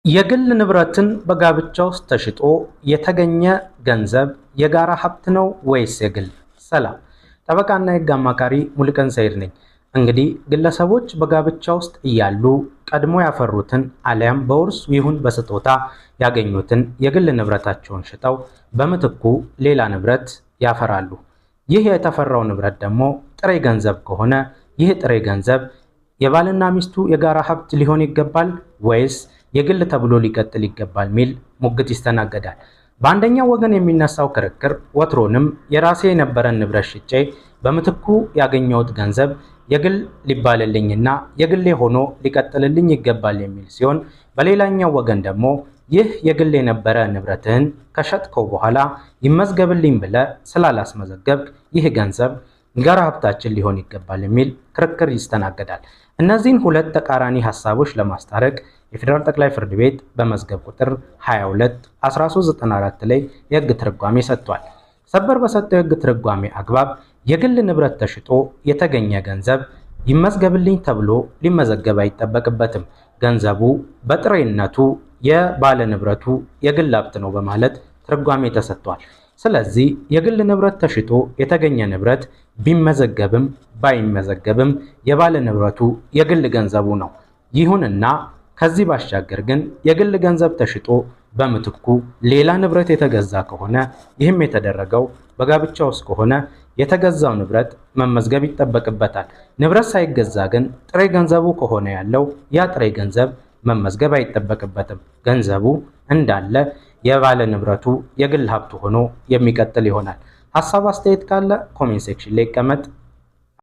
የግል ንብረትን በጋብቻ ውስጥ ተሽጦ የተገኘ ገንዘብ የጋራ ሀብት ነው ወይስ የግል? ሰላም፣ ጠበቃና የሕግ አማካሪ ሙሉቀን ሰይድ ነኝ። እንግዲህ ግለሰቦች በጋብቻ ውስጥ እያሉ ቀድሞ ያፈሩትን አሊያም በውርስ ይሁን በስጦታ ያገኙትን የግል ንብረታቸውን ሽጠው በምትኩ ሌላ ንብረት ያፈራሉ። ይህ የተፈራው ንብረት ደግሞ ጥሬ ገንዘብ ከሆነ ይህ ጥሬ ገንዘብ የባልና ሚስቱ የጋራ ሀብት ሊሆን ይገባል ወይስ የግል ተብሎ ሊቀጥል ይገባል ሚል ሙግት ይስተናገዳል። በአንደኛው ወገን የሚነሳው ክርክር ወትሮንም የራሴ የነበረን ንብረት ሽጬ በምትኩ ያገኘሁት ገንዘብ የግል ሊባልልኝና የግሌ ሆኖ ሊቀጥልልኝ ይገባል የሚል ሲሆን፣ በሌላኛው ወገን ደግሞ ይህ የግል የነበረ ንብረትህን ከሸጥከው በኋላ ይመዝገብልኝ ብለህ ስላላስመዘገብክ ይህ ገንዘብ የጋራ ሀብታችን ሊሆን ይገባል የሚል ክርክር ይስተናገዳል። እነዚህን ሁለት ተቃራኒ ሀሳቦች ለማስታረቅ የፌዴራል ጠቅላይ ፍርድ ቤት በመዝገብ ቁጥር 22 1394 ላይ የሕግ ትርጓሜ ሰጥቷል። ሰበር በሰጠው የሕግ ትርጓሜ አግባብ የግል ንብረት ተሽጦ የተገኘ ገንዘብ ይመዝገብልኝ ተብሎ ሊመዘገብ አይጠበቅበትም። ገንዘቡ በጥሬነቱ የባለ ንብረቱ የግል ሀብት ነው በማለት ትርጓሜ ተሰጥቷል። ስለዚህ የግል ንብረት ተሽጦ የተገኘ ንብረት ቢመዘገብም ባይመዘገብም የባለ ንብረቱ የግል ገንዘቡ ነው። ይሁንና ከዚህ ባሻገር ግን የግል ገንዘብ ተሽጦ በምትኩ ሌላ ንብረት የተገዛ ከሆነ፣ ይህም የተደረገው በጋብቻ ውስጥ ከሆነ፣ የተገዛው ንብረት መመዝገብ ይጠበቅበታል። ንብረት ሳይገዛ ግን ጥሬ ገንዘቡ ከሆነ ያለው፣ ያ ጥሬ ገንዘብ መመዝገብ አይጠበቅበትም። ገንዘቡ እንዳለ የባለ ንብረቱ የግል ሀብት ሆኖ የሚቀጥል ይሆናል። ሀሳብ አስተያየት ካለ comment section ላይ ይቀመጥ።